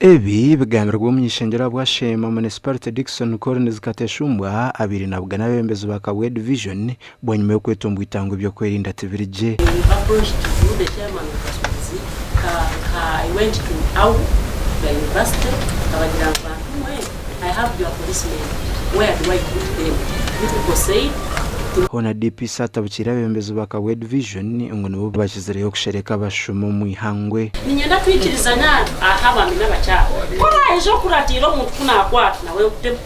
Ebi bigambirwe omuny'ishengyero ahabwa Sheema Municipality Dickson Collins Kateshumbwa abaire nabugana abeebembezi ba Kabwe Division bwanyima y'okwetomboita ngu eby'okwerinda tibiri gye. Hoona DPC atabukiire abeebembezi ba Kabwe Division ngu nibo bakizireyo kushereka abashuma omu ihangwe. Niinyenda twikirizane aha abaami n'abakyara. Ku oraije okuratiira omuntu ku naakwata, nawe nkutemu.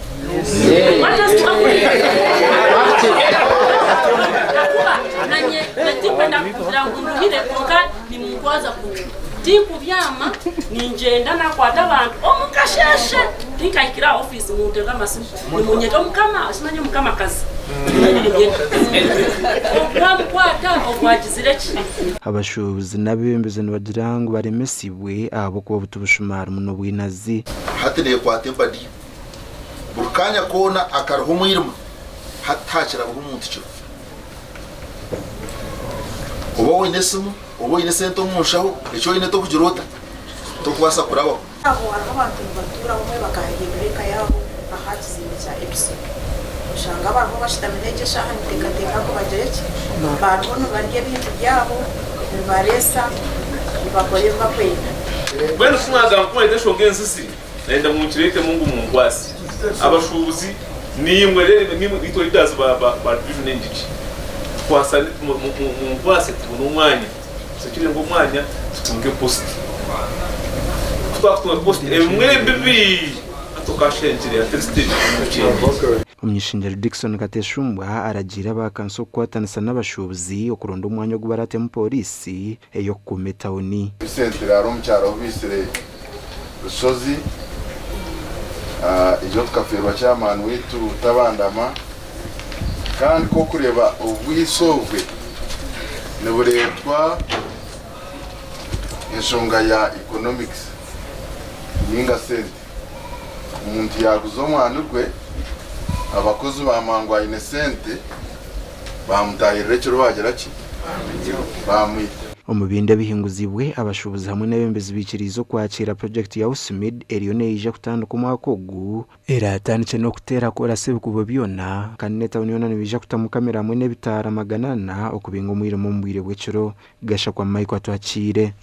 Ahakuba nanye tinkwenda kugira ngu nduhire kwonka nimuntwaza kubi. Tinkubyama, ningyenda naakwata abantu omu kasheeshe tinkahikire aha ofiisi munteerera amasimu nimunyeta omukama, simanya omukamakazi. Ogu wamukwata ogu agizire ki? Abashuubuzi n'abeebembezi nibagira ngu baremesibwe ahabw'okuba obuti bushuma harimu n'obwinazi. Hati neekwata empadiya. Buri kaanya koona akariho omwirima, hati tihaakirabaho omuntu kiro. Oba oine esimu, oba oine esente omu nshaho, eki oine tokugira ota? Tokubaasa kurabaho. Aho hariho abantu nibatuura bamwe bakahindura eka yaabo aha kizimbe kya Epson. Oshanga abariho bashutami n'egyo eshaaha niteekateeka ngu bagire ki, bariho nibarya ebintu byabo, nibareesa, nibakora ebi barikwenda. Mbwenu ku mwagamba ku mwareeta enshonga ensisi, nayenda munkireetemu ngu munkwase. Abashuubuzi niimwe reero niimwe itwe leaders ba ba ba division engigi tukwasane munkwase tubone omwanya. Tusecuringe omwanya tutunge post. Ku twakutunga post ebimwe ebibi hati okashenkire at least okyendeire. Omuny'ishengyero Dickson Kateshumbwa aragiire aba kanso kukwatanisa n'abashuubuzi okuronda omwanya ogu baraatemu pooriisi ey'okukuuma etawuni. Recently hariho omukyara ou baitsire Rushozi, ijo tukafeerwa chairman waitu Tabandama kandi ku orikureeba obwitsi obwe nibureetwa enshonga ya economics ninga sente. Omuntu yaaguza omwani gwe, abakozi baamanya ngu aine sente, baamutaahirira ekiro baagira ki? Baamwita. Omu bindi ebihinguzibwe, abashuubuzi hamwe n'abeebembezi baikiriize okwakiira purojekiti ya USMID eriyo neija kutandika omwaka ogu, eraatandikye n'okuteera koorasi ebikubo byona kandi n'etawuni yoona nibaija kutamu kamera hamwe n'ebitaara 400 okubinga omwirima omu bwire bw'ekiro. Gashakwa Michael Atwakiire.